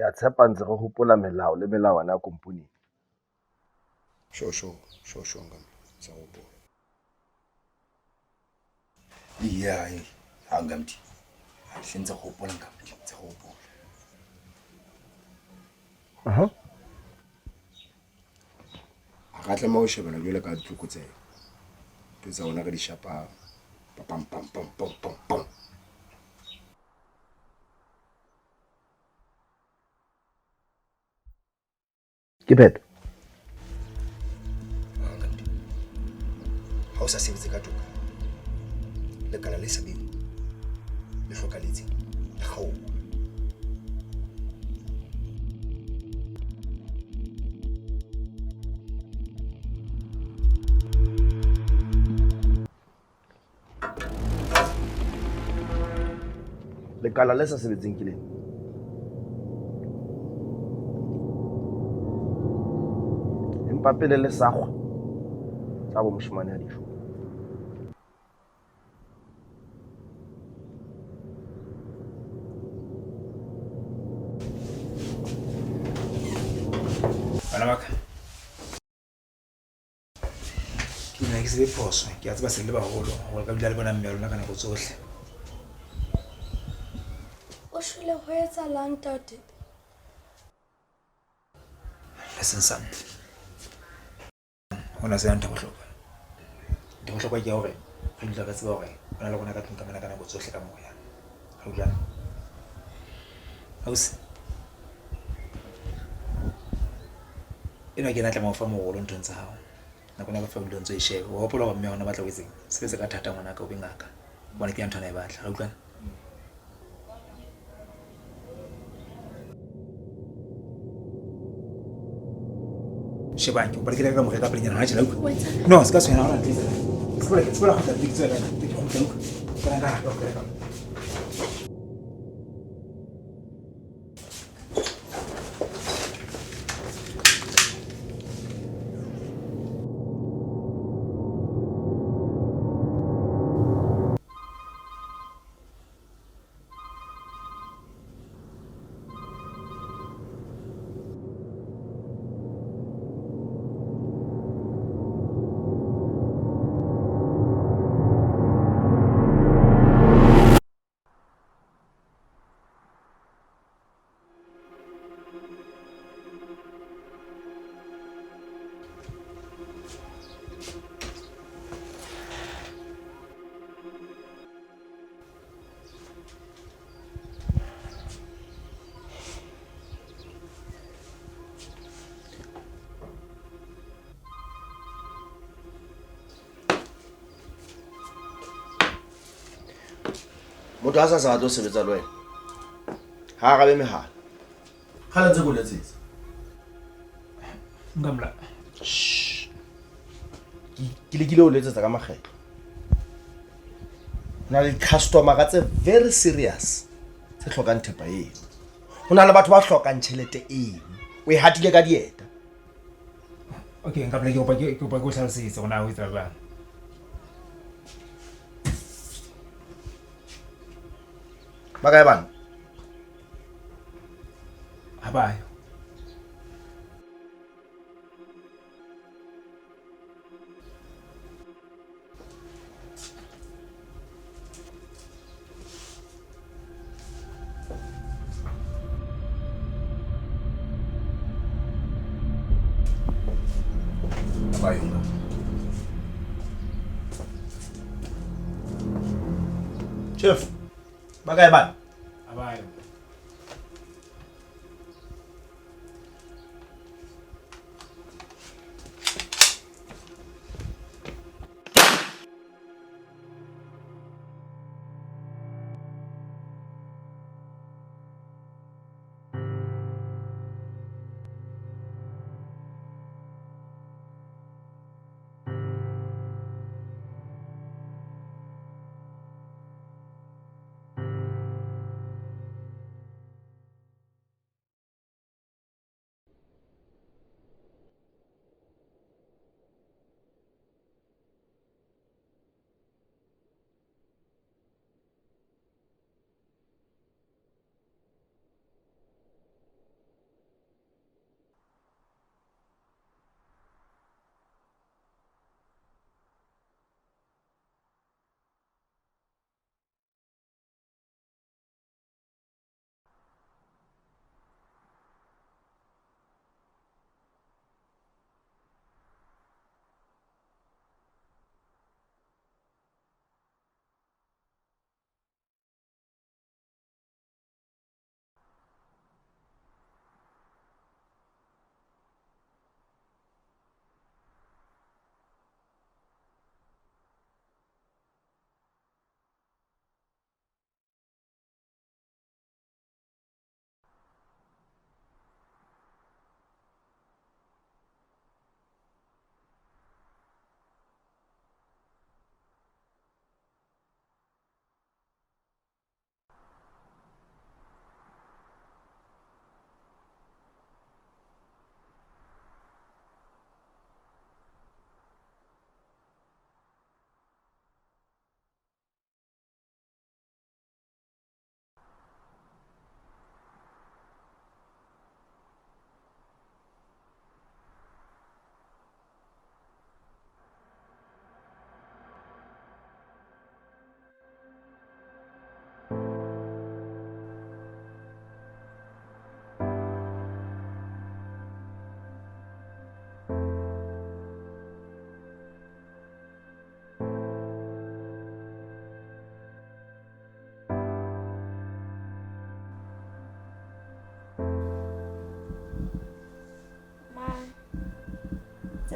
Ke a tshepa ntse re hopola melao le melawana ya kompone. Sure, sure, sure, sure, Ngamla. Sa hopola. Iya, ha Ngamdi. Hle ntse hopola Ngamdi, ntse hopola. Aha. Ha ra tlameha ho shebana jwale ka ditlokotsebe. Ntho tsa rona re di shapa pam pam pam pam pam pam. Ke phetho. Ha o sa sebetse ka toka, lekala le sa beng le hlokaletse le kgaoha. Lekala le sa sebetseng ke lena. Empa pele le sakgwa tsa bo moshemane ya dijo. Bana ba ka. Ke ne ke se phoso, ke a tseba se le baholo gore ka dula le bona mme ya lona ka nako tsohle. O shwele ho etsahalang ntate? Listen son. Hona se ntho bohlokwa. Ntho bohlokwa ke hore re dula re tseba hore o na le rona ka tlung ka mona ka nako tsohle ka moya. Re utlwana? Ausi. Enwa ke ena a tlameha ho fa morolo nthong tsa hao. Nako ena ka fa dilo ntse o e shebe. O hopola hore mme wa hona batla o etseng? Sebetsa ka thata ngwanaka o be ngaka. Hobane ke ya ntho ana e batla. Re utlwana? Shebang, ke kopa le kene ka kamore ka pelenyana hona tjena, utlwa. No, se ka tshwenya hona please. Se ka kgutla, ke tswela ke kgutla, utlwa. Kena ka hare, ka hare. Motho a sa sa batle ho sebetsa le wena ha arabe mehala. Kgale ntse ke o letsetsa. Nkamla. Ke lekile ho letsetsa ka makgetlo. Ho na le di-customer-a tse very serious tse hlokang thepa eno. Ho na le batho ba hlokang tjhelete eno. O e hatile ka dieta. Okay, nkamla ke kopa ke kopa ke o hlalosetse hore na ho etsa jwang. Ba kae bana? Ha ba yo. Chef, ba kae bana? Ha ba yo.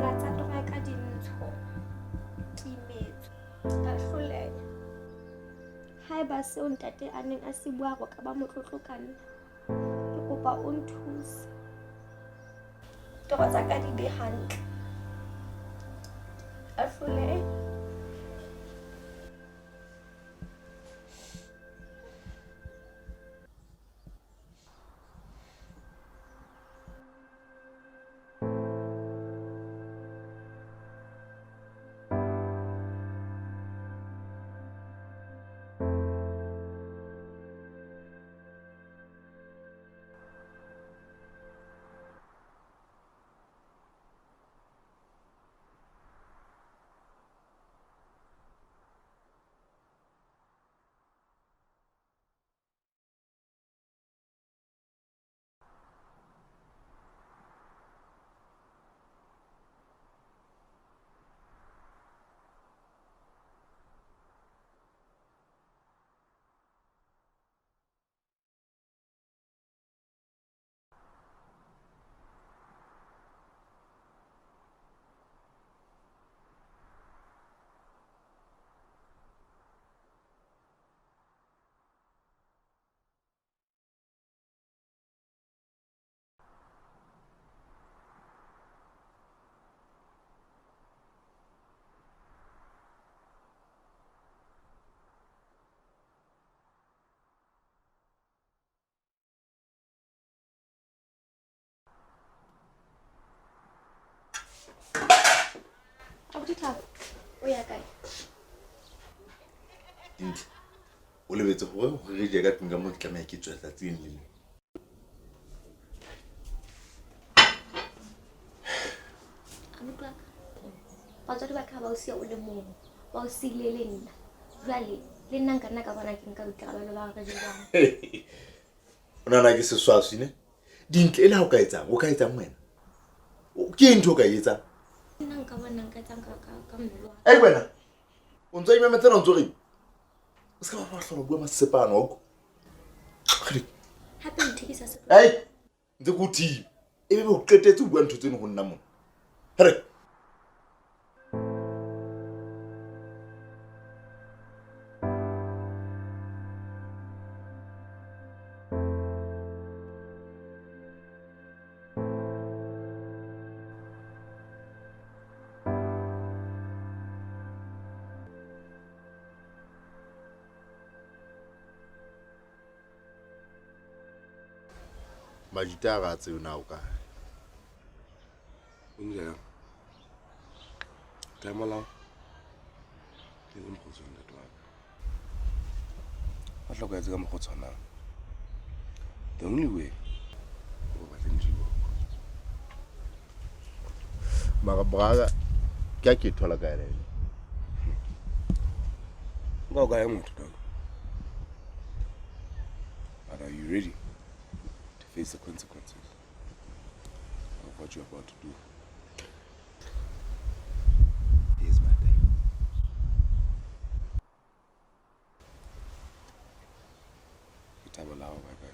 Tsela tsa toro ya ka di ntsho. Ke imetswe. Ka hloleha. Haeba seo ntate a neng a se bua hore ka ba motlotlo ka nna, ke kopa o nthuse. Toro tsa ka di be hantle. Ka hloleha. Abuti Thabo, o ya kae? Dintle, o lebetse hore re je ka tlung ka mo ke tlameha ke tswe tsatsing le leng. Abuti wa ka, batswadi ba ka ha ba o siya o le mong, ba o siile le nna. Jwale le nna nka nna ka bona ke nka boikarabelo ba hore re je jwang. O nahana ke seswaswi ne? Dintle e le ha o ka etsang, o ka etsang wena? Ke eng ntho o ka e etsang? Nna nka bona nka etsang ka mmele wa ka. Ei wena, o ntso imemetse o ntso reng? O se ka ba hlola bua masepano wa utlwa. Hape nthekisa se. Ei, ntse ke o thiba. Ebe o qetetse ho bua ntho tseno ho nna mona. Here. Majita a tseo na o kae? Nja. Tla molao. Ke le mokgotsi ntate wa ka. Ba tla go etsa ka mokgwa o tshwanang. The only way o batle ntho. Mara braga ke a ke thola kae le? Nka o kae motho dog? But are you ready to face the consequences of what you're about to do? Here's my day. Ke thabo la hao ba kae?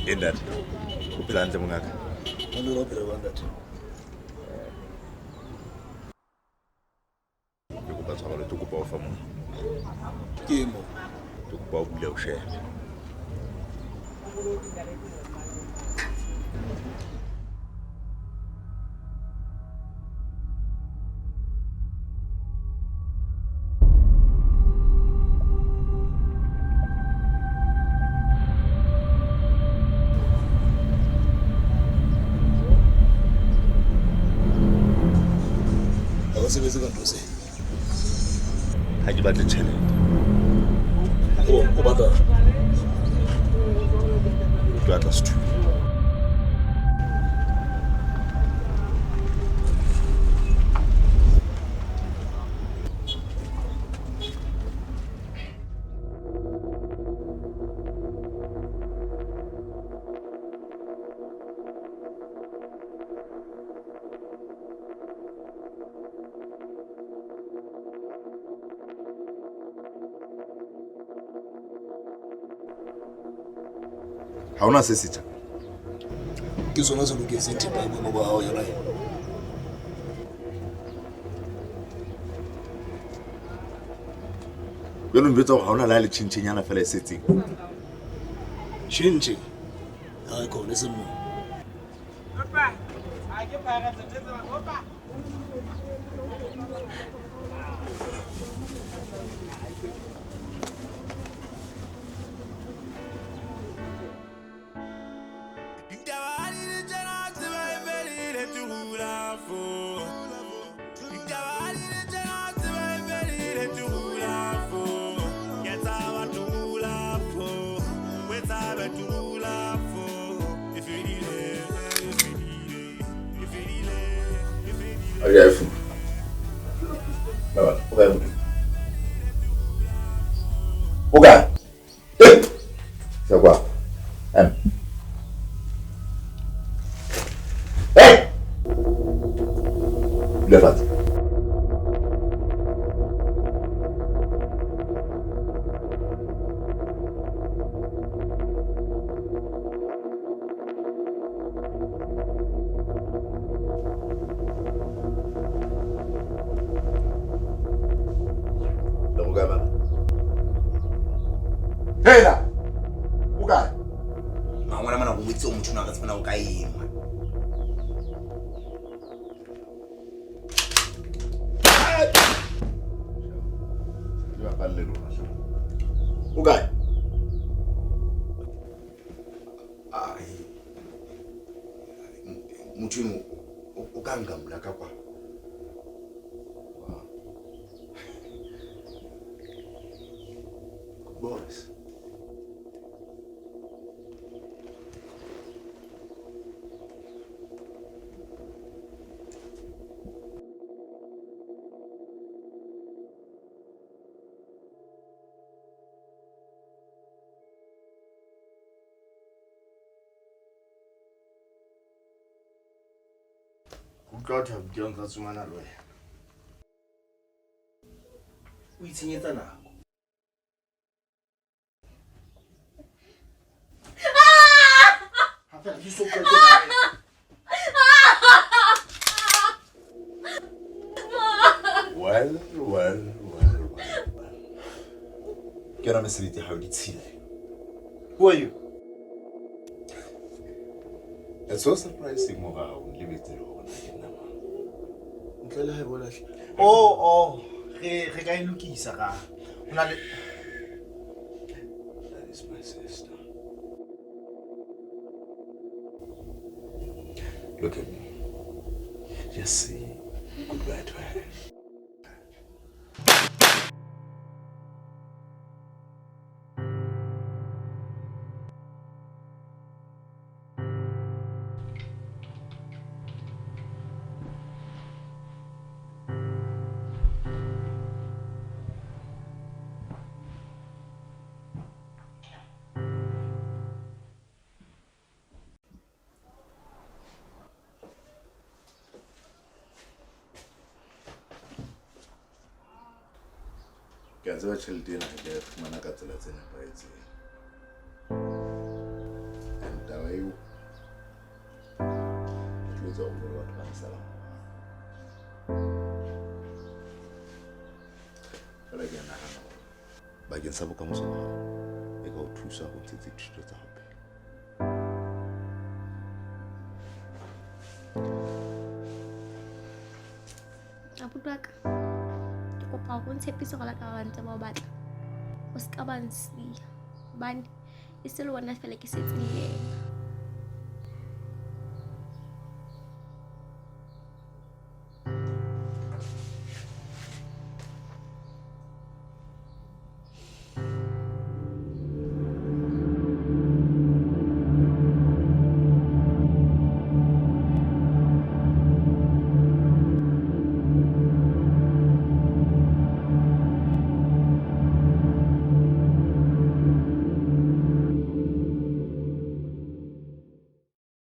E ntate, o phela hantle mongaka? O phela jwang ntate? Ke kopa tshwarelo, ke kopa o fa mona. Ke mo. Ke kopa o bule o shebe. Ha o sebetse ka ntho se. Ha ke batle tjhelete. O batla? Ke batla sethunya. Ha hona se setjha. Ke sona se loketseng thepa ya boemo ba hao yona e. Jwale o njwetsa hore ha hona le ha le tjhentjhenyana fela e setseng. Tjhentjhe? Ha e khona e seng moo. O kae? Se kwa. Em. Hey! Dula fatshe. Le go kae mama? Hela! O kae? Mangwana mana go botse o motho o na ka tsebana o ka eng. Ke bapalle lona. O kae? Ai. Motho eno o ka nka mla ka kwa. Boris. Utlwa Thabi ke ntsa tsomana le wena. O itshenyetsa nako. Ha fela ke so qete. Well, well, well, well, well. Ke yona mesebetsi ya hao ditshila. Who are you? It's so surprising hore ha o nlebetse le hore na ke nna mang. Ntle le ha e bolahle. Oh, re ka e lokisa ka. Ho na le That is my sister. Look at me. Just say goodbye to her. Ke a tseba tjhelete ena ha ke a e fumana ka tsela tse nepahetseng. And taba eo e tlo etsa hore batho ba nsala morao. Fela ke a nahana hore bakeng sa bokamoso ba hao e ka o thusa ho ntshetsa dithuto tsa hao pele. Abuti wa ka, ke kopa hore o ntshepise hore la ka ba ntse ba o batla. O ska ba nsiya hobane e se le wena fela ke setse le yena.